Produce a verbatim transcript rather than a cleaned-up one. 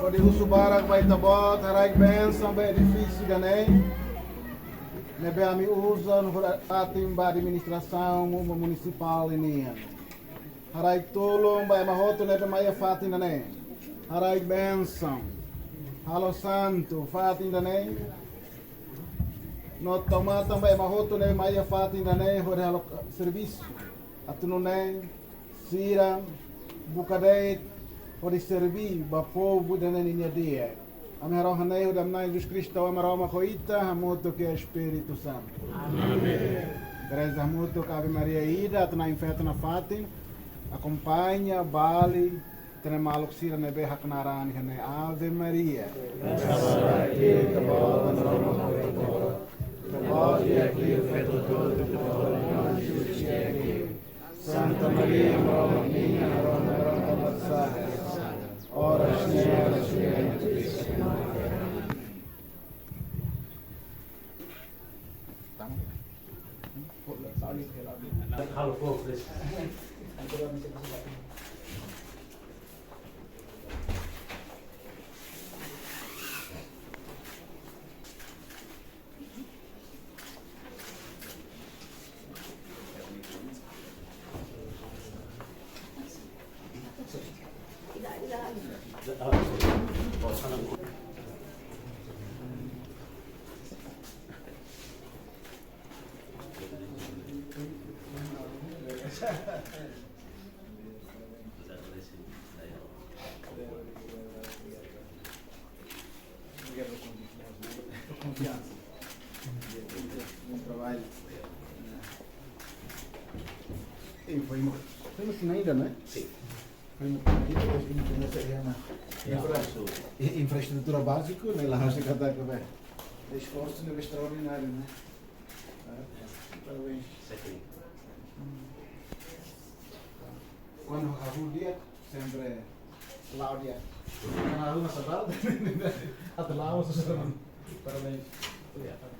Hodi husu barak ba Ita-Boot, haraik bensaun ba edifísiu ida-ne'e, ne'ebé ami uza no hodi fatin ba administrasaun munisipál ninian. Haraik tulun ba ema hotu ne'ebé mai iha fatin ida-ne'e. Haraik bensaun. Halo santu fatin ida-ne'e. No tau matan ba ema hotu ne'ebé mai iha fatin ida-ne'e hodi halo servisu. Atu nune'e sira buka de'it hodi serbí ba povu ida-ne'e ninia di'ak. Ami harohan ne'e hodi Aman Jesus Kristu, Aman Maromak, ho Ita, hamutuk ho Espíritu Santu. Amen. Reza hamutuk Ave Maria ida, atu na'in-feto nafatin, akompaña, bali, ita-nia maluk sira ne'ebé haknaran iha ne'e. Ave Maria. Santa Maria, Mãe de Deus, ora por nós, ora. Obrigado pela confiança, né? Pela confiança. Bom trabalho. Sim, foi uma, foi uma sinal ainda, né? Sim. Foi uma sinal ainda, depois que a gente começa a ganhar na infra-, infraestrutura básica, né? Lá, acho que tá, tá, esforço, né? Extraordinário, né? É, parabéns. Isso aqui. Hum. Kuandu hahú di'ak, sempre la'o di'ak. Kuandu hahú masa barat, atu la'o susar. Parabéns. Obrigado.